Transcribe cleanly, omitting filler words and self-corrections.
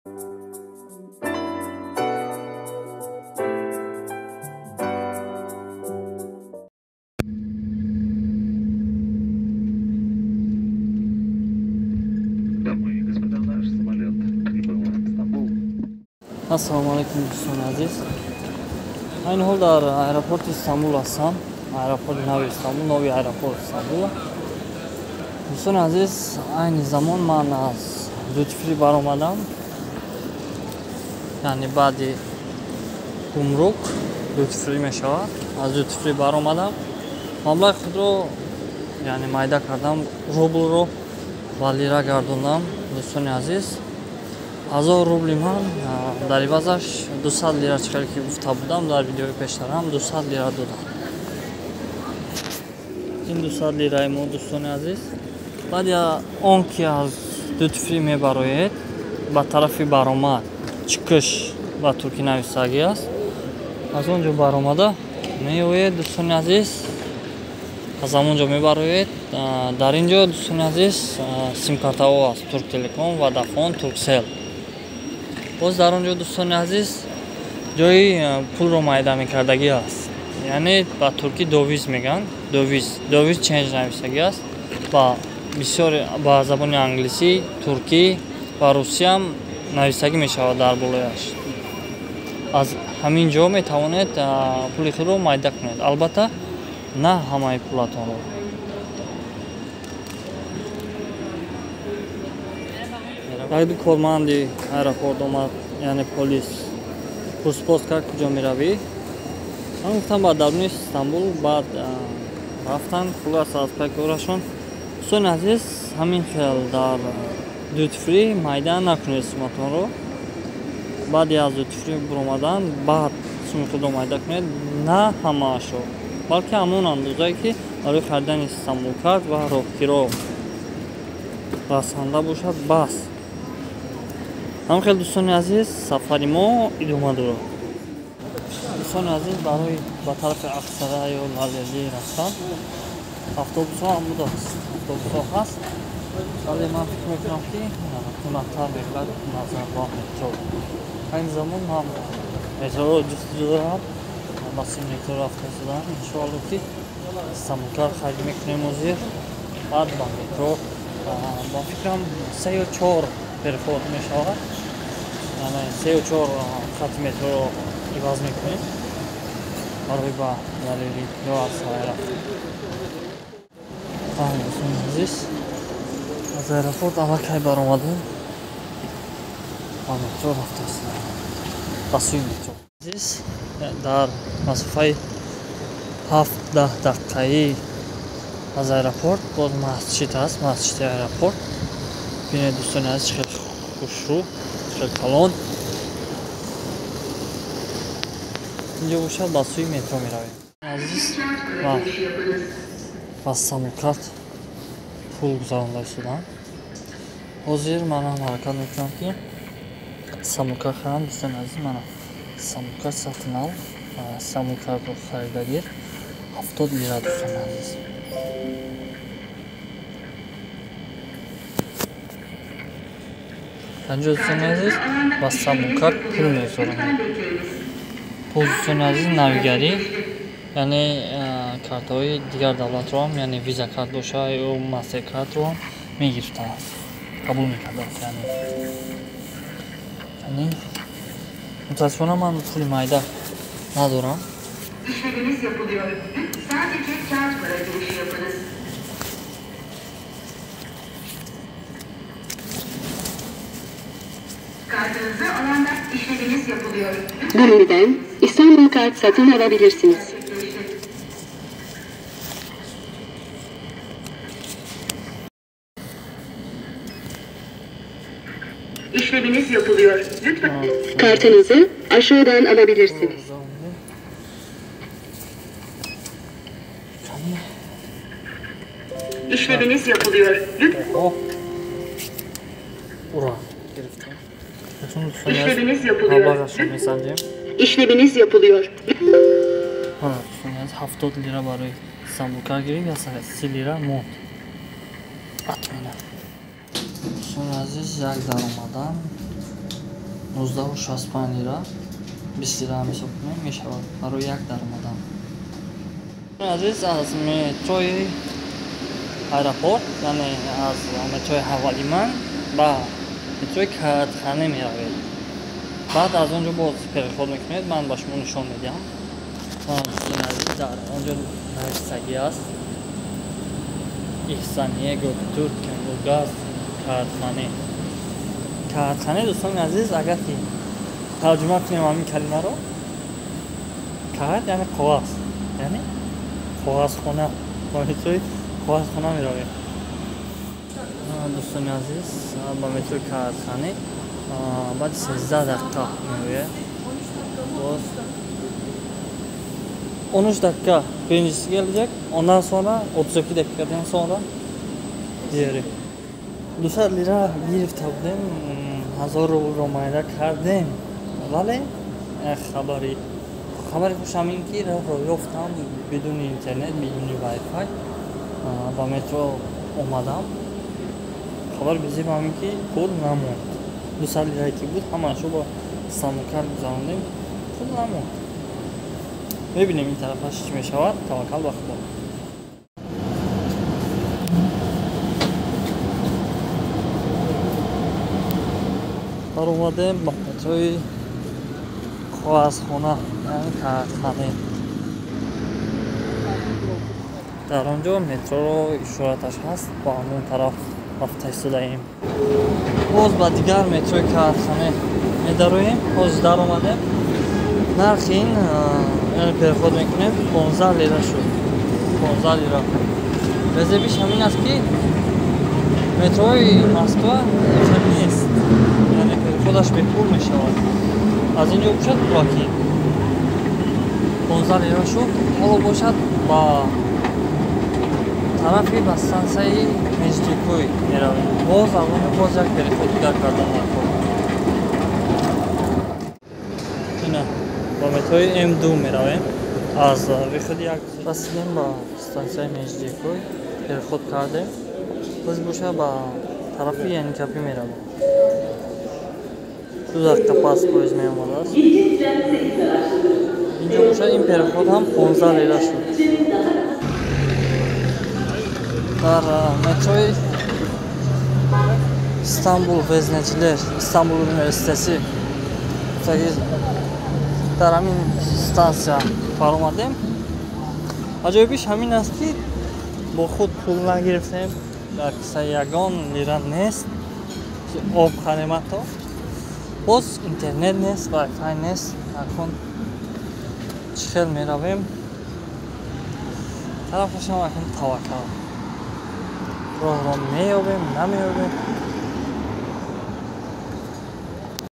Ассалому алайкум, дӯстони азиз. Айни ҳол дар аэропорти Истанбул ҳастам. Аэропорти нави Истанбул, нови аэропорт Истанбул. Дӯстони азиз, айни замон ман аз duty free баромадам. Яъне баъди гумрук duty free мешавад. Аз duty free баромадам. Маблағи худро, яъне майда кардам, рублро ба лира гардондам, дӯстони азиз. 1000 рубли ман дар ивазаш 200 лира, чӣ ки гуфта будам дар видеои пештарам, 200 лира додам. Ин 200 лираи мо, дӯстони азиз. Баъди он ки аз duty free мебароед, ба тарафи баромад, чикиш ба туркӣ нависагӣ аст, аз он ҷо баромада меоед, дӯстони азиз, аз ҳамон ҷо мебароед. Дар ин ҷо, дӯстони азиз, симкартаҳо аст: Турк Телеком, Водафон, Турксел. Боз дар он ҷо, дӯстони азиз, ҷои пулро майда мекардагӣ аст, яъне ба туркӣ döviz мегӯянд, döviz, döviz change нависагӣ аст. Ба бисёр ба забони англисӣ, туркӣ ва русиям нависагӣ мешавад дар болояш. Аз ҳамин ҷо метавонед пули худро майда кунед, албатта на ҳамаи пулатонро. Як-ду корманди аэропорт омад, яъне полис, пурсупос кард, куҷо меравӣ. Ман гуфтам, ба даруни Истанбул. Баъд рафтан, хулоса, аз пай корашон. Дӯстони азиз, ҳамин хел дар duty free майда накунед суматонро. Баъди аз duty free буромадан баъд суми худро майда кунед, на ҳамаашро, балки ҳамон андозае, ки барои харидани Истанбул карт ва роҳкиро расанда бошад, бас. Ҳамин хел, дӯстони азиз, сафари мо идома дорад. Дӯстони азиз, барои ба тарафи Ақсара ё Лалели рафтан автобусҳо ҳам будааст, автобусҳо ҳаст, вале ман фикр мекунам, ки қиматтар мегирад назар ба метро. Айни замон ман метроро ҷустуҷӯ дорам, ба сӯи метро рафта истодам. Иншоалло, ки Истанбулкарт харид мекунем ҳозир, баъд ба метро. Ба фикрам, се ё чор переход мешавад, яъне се ё чор хати метроро иваз мекунем барои ба Лалели ё Ақсарай рафтан. Дӯстони азиз, аз аэропорт аллакай баромадем, ба метро рафта истодам, ба сӯи метро. Азиз, дар масофаи 7-10 дақиқаӣ аз аэропорт боз масҷид аст, масҷиди аэропорт. Бинед, дӯстони азиз, чӣ хел хушрӯ, чӣ хел калон. Инҷо бошад, ба сӯи метро меравем, азиз. Ва ба Истанбулкарт пул гузаронда истодам. Ҳозир манам ҳаракат мекунам, ки Истанбулкарт харам. Дӯстони азиз, мана Истанбулкарт сатин ал, Истанбулкартро харидагир, 70 лира, дӯстони азиз. Инҷо, дӯстони азиз, ба Истанбулкарт пул мегузаронем. Боз, дӯстони азиз, навигарӣ, яъне картаҳои дигар давлатро ҳам, яъне Виза карт боша ё Мастер картро ҳам мегирифтааст, қабул мекардааст. Яъне мутаассифона ман пули майда надорам. İşleminiz yapılıyor. Sadece kağıt para girişi yapınız. Kartınızı alanda işleminiz yapılıyor. Menüden İstanbul Kart satın alabilirsiniz. Gerçekleşti. İşleminiz yapılıyor. Lütfen Kartınızı aşağıdan alabilirsiniz. İşleminiz yapılıyor. Lütfen Оҳ, ура, гирифтем. Дӯстони азиз, işleminiz yapılıyor. Маблағашро месанҷем. İşleminiz yapılıyor. Ҳана, дӯстони азиз, 70 лира барои Истанбулкарт гирифт, 130 лира монд. Атмена. Дӯстони азиз, як даромадан 19,65 лира, 20 лира ҳам ҳисоб кунем мешавад барои як даромадан. Азиз, аз метрои аэропорт, яъне аз метрои Ҳавалиман ба метрои Каъатхане меравед. Баъд аз он ҷо боз переход мекунед, ман ба шумо нишон медиҳам. Дӯстони азиз, дар он ҷо нависагӣ аст: Иҳсание, Гөктурк, Кембургаз, Каъатхане. Каъатхане, дӯстони азиз, агар ки тарҷума кунем ҳамин калимаро, каъат яъне коғаз, яъне коғазхона. Ба метрои коғазхона меравем. Дӯстони азиз, ба метрои Каъатхане баъди 13 дақиқа меояд. Боз 13 dakika birincisi gelecek. Ondan sonra 32 dakikadan sonra diğeri. 200 lira гирифта будем, 1000 рублро майда кардем. Вале хабари хушам ин ки роҳро ёфтам бидуни интернет, бидуни Wi-Fi ба метро омадам. Хабари безебам ин ки пул намонд. 200 лирае ки буд ҳамаашро бо Истанбулкарт гузарондем, пул намонд. Мебинем ин тарафаш чӣ мешавад. Таваккал ба Худо. Баромадем ба метрои коғазхона, яъне Каъатхане. Дар он ҷо метроро ишораташ ҳаст, ба ҳамон тараф рафта истодаем. Боз ба дигар метрои Каъатхане медароем. Боз даромадем. Нархи ин, яъне переход мекунем, 15 лира шуд. 15 лира. Резервиш ҳамин аст ки метрои Москва хел нест, яъне переходаш бепул мешавад. Аз ин ҷо бошад пулакӣ. 15 лира шуд. Ҳоло бошад ба тарафи ба стансияи Меҷдикӯй меравем. Боз аз он боз як переход дигар кардан даркор. Ина ба метрои М2 меравем. Аз выходи як расидем ба стансияи Меҷдикӯй, переход кардем. Боз боша ба тарафи Яникапӣ меравем. 2 дақиқа пас поезд меомадааст. Инҷо боша ин переход ҳам 15 лира шуд. Дар метрои Истанбул Vezneciler, Истанбул университети дар ҳамин стансия баромадем. Аҷоибиш ҳамин аст ки бо худ пул нагирифтем, дар киса ягон лира нест, об харем ҳатто. Боз интернет нест, Wi-Fi нест. Акун чӣ хел меравем? Тарафашам акун таваккал. Роҳро меёбем, намеёбем.